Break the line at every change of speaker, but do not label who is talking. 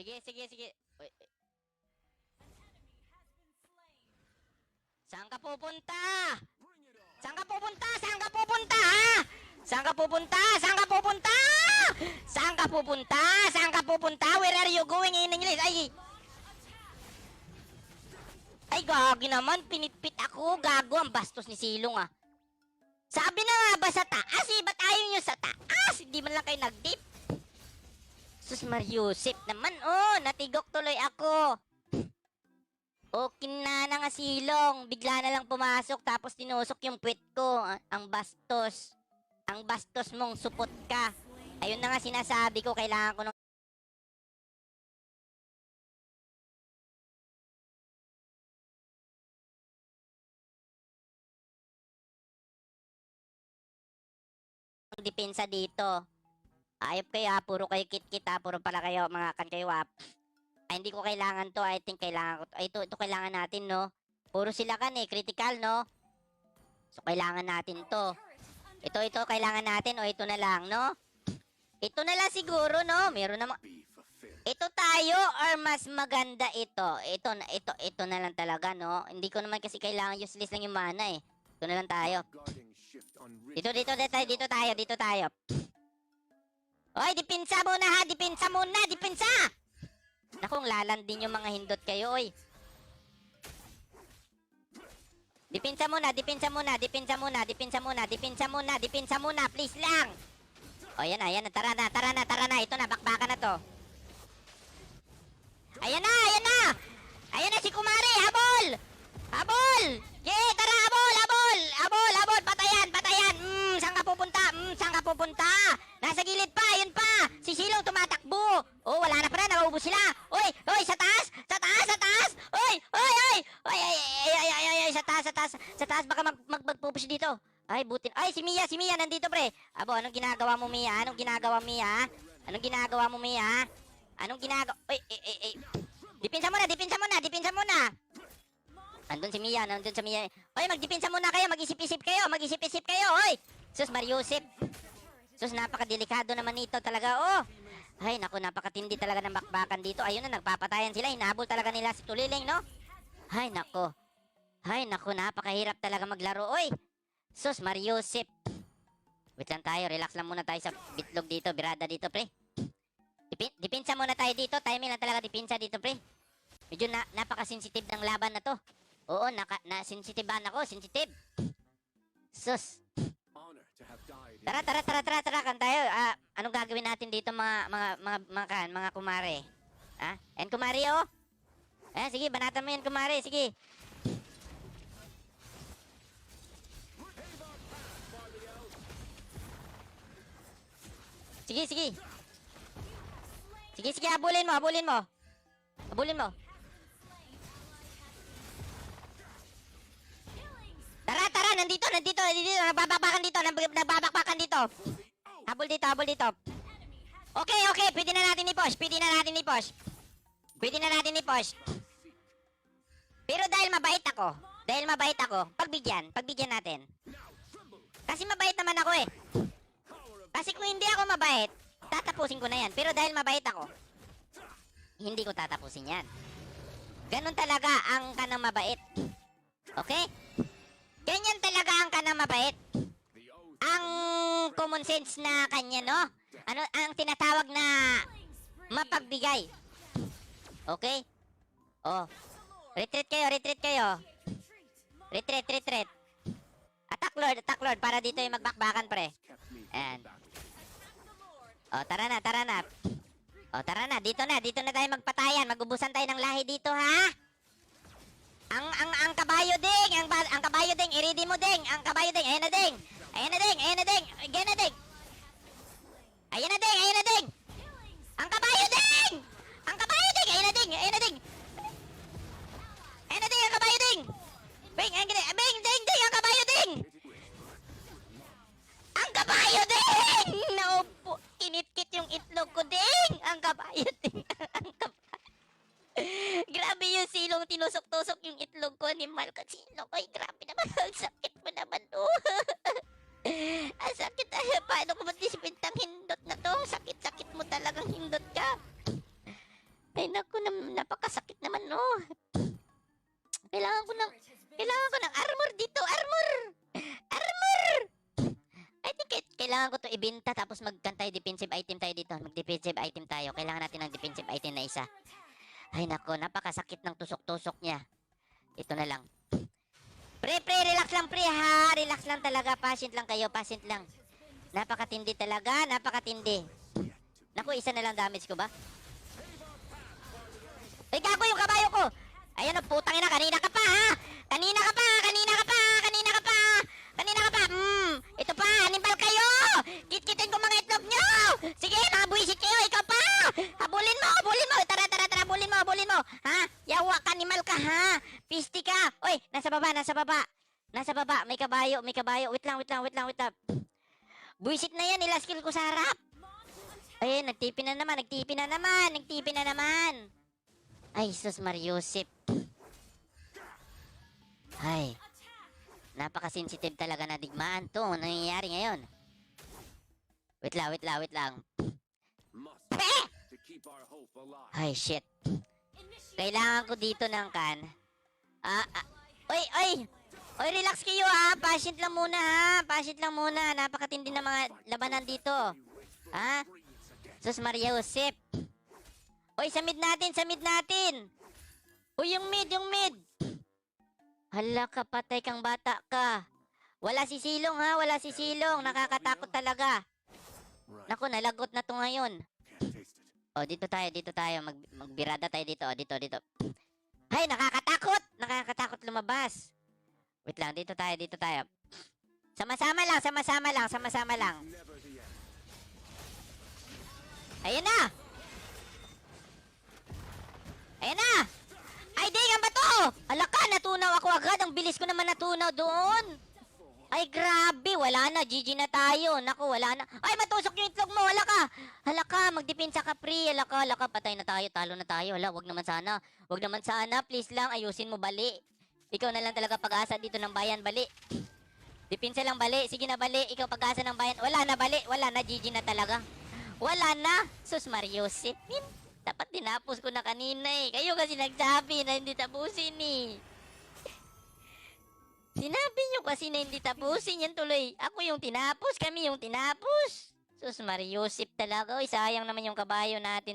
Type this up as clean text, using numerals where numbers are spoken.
Sige, sige, sige. Uy, saan ka pupunta? Saan ka pupunta? Saan ka pupunta, ha? Saan ka pupunta? Saan ka pupunta? Saan ka pupunta? Saan ka pupunta? Where are you going in English? Ay, gagi naman. Pinitpit ako. Gago. Ang bastos ni Silong, ah. Sabi na nga ba sa taas, eh? Ba't ayaw nyo sa taas? Hindi man lang kayo nag-dip. Sus Mariusip naman, oh. Natigok tuloy ako. Okay na nga Silong. Bigla na lang pumasok tapos tinusok yung puwet ko. Ang bastos. Ang bastos mong supot ka. Ayun na nga sinasabi ko. Kailangan ko ng depensa dito. Ayop kayo, ha. Puro kayo kit-kit, ha. Puro pala kayo mga kan kayo, ha. Ay, hindi ko kailangan to. I think kailangan ko to. Ay, ito kailangan natin, no? Puro sila kan, eh. Critical, no? So, kailangan natin to. Ito, kailangan natin. O, ito na lang, no? Ito na lang siguro, no? Meron naman. Ito tayo or mas maganda ito? Ito na lang talaga, no? Hindi ko naman kasi kailangan useless lang yung mana, eh. Ito na lang tayo. Dito tayo. Oy, dipinsa muna, ha? Dipinsa! Nakong lalandin yung mga hindot kayo, oy. Dipinsa muna, please lang. O, yan na, tara na, ito na, bakbakan na to. Ayan na, si Kumari, habol! Tara, habol, patayan. Saan ka pupunta? Nasa gilid pa, yun pa. Si Silong tumatakbo. Oh, wala na pala, nauubos sila. Oy, sa taas. Oy, sa taas, baka magpupush dito. Ay, butin. Ay, si Mia, nandito, pre. Abo, anong ginagawa mo, Mia? Anong ginagawa mo, Mia? Oy, Dipinsa muna. Andun si Mia. Oy, magdipinsa muna kayo, mag-isip-isip kayo. Oy! Sus, Mariusip. Sus, napakadelikado naman nito talaga, oh. Ay, naku, napakatindi talaga ng bakbakan dito. Ayun na, nagpapatayan sila. Hinahabol talaga nila si Tuliling, no? Ay, naku, napakahirap talaga maglaro, oy. Sus, Mariusip. Wait lang tayo, relax lang muna tayo sa bitlog dito, birada dito, pre. Dipinsa muna tayo dito. Timing lang talaga dipinsa dito, pre. Medyo napaka-sensitive ng laban na to. Oo, na-sensitivean ako. Sensitive. Sus. Tara. Kan tayo. Anong gagawin natin dito mga kumare? Ha? Yan kumare, oh. Sige, banatan mo yan kumare. Sige. Sige, habulin mo. Tara, nandito, nagbabakbakan dito. Habol dito. Okay, pwede na natin i-push. Pero dahil mabait ako, pagbigyan natin. Kasi mabait naman ako, eh. Kasi kung hindi ako mabait, tatapusin ko na yan. Pero dahil mabait ako, hindi ko tatapusin yan. Ganon talaga ang kanang mabait. Okay? Ganyan talaga ang kanang mabait. Ang common sense na kanya, no? Ano ang tinatawag na mapagbigay. Okay? Oh. Retreat kayo. Retreat. Attack Lord, para dito yung magbakbakan, pre. Ayan. Oh, tara na. Dito na tayo magpatayan. Magubusan tayo ng lahi dito, ha? Ang kabayo ding, ang kabayo ding, i-ready mo ding, ang kabayo ding, ayan na ding. Ang kabayo ding, ang kabayo ding. Bing, ang kabayo ding. Ang kabayo ding! Naupo, kinitkit yung itlog ko ding. Ang kabayo ding. Grabe yung Silong, tinusok-tusok yung itlog ko ni Malka Silong. Ay, grabe naman. Ang sakit mo naman, oh. Ang sakit. Paano ko matisimpintang hindot na to? Sakit-sakit mo talagang hindot ka. kailangan ko to ibenta tapos magkantay defensive item tayo dito. Mag-defensive item tayo. Kailangan natin ng defensive item na isa. Ay nako, napakasakit ng tusok-tusok niya. Ito na lang. Pre, relax lang pre ha. Relax lang talaga. Patient lang kayo, patient lang. Napakatindi talaga, napakatindi. Naku, isa na lang damage ko ba? Ay, gago yung kabayo ko! Ayan o, putang ina, kanina ka pa ha! Kanina ka pa! Ito pa, animal kayo! Kitkitin ko mga itlog nyo! Sige, nakabuisit kayo, ikaw pa! Habulin mo! Tara, habulin mo! Ha? Yawa ka, animal ka ha! Pisti ka! Oy, nasa baba, may kabayo. Wait lang. Buisit na yan, nila skill ko sa harap! Ay, nagtipi na naman! Ay, sus Mariusip. Ay, napaka-sensitive talaga na digmaan to. Ano nangyayari ngayon? Wait lang. Ay, shit. Kailangan ko dito ng kan. Oy, relax kayo ha. Patient lang muna. Napakatindi ng mga labanan dito. Ha? Sus Maria Josep. Oy, sa mid natin. Uy, yung mid. Hala ka, patay kang bata ka. Wala si Silong ha, Nakakatakot talaga. Naku, nalagot na to ngayon. O, dito tayo. Magbirada tayo dito. Dito. Ay, nakakatakot lumabas. Wait lang, dito tayo. Sama-sama lang. Ayan na! Ay, di nga ba to? Alaka, natunaw ako agad. Ang bilis ko naman natunaw doon. Ay, grabe. Wala na. GG na tayo. Naku, wala na. Ay, matusok yung itlog mo. Halaka, magdepensa ka, pre. Halaka. Patay na tayo. Talo na tayo. Hala, wag naman sana. Please lang, ayusin mo, bali. Ikaw na lang talaga pag-asa dito ng bayan, bali. Depensa lang, bali. Sige na, bali. Ikaw pag-asa ng bayan. Wala na, bali. Wala na, GG na talaga. Wala na. Sus Mariusip. Dapat tinapos ko na kanina eh. Kayo kasi nagsabi na hindi tapusin eh. Sinabi nyo kasi na hindi tapusin yan tuloy. Ako yung tinapos, kami yung tinapos. Sus Mariusip talaga. Oy, sayang naman yung kabayo natin.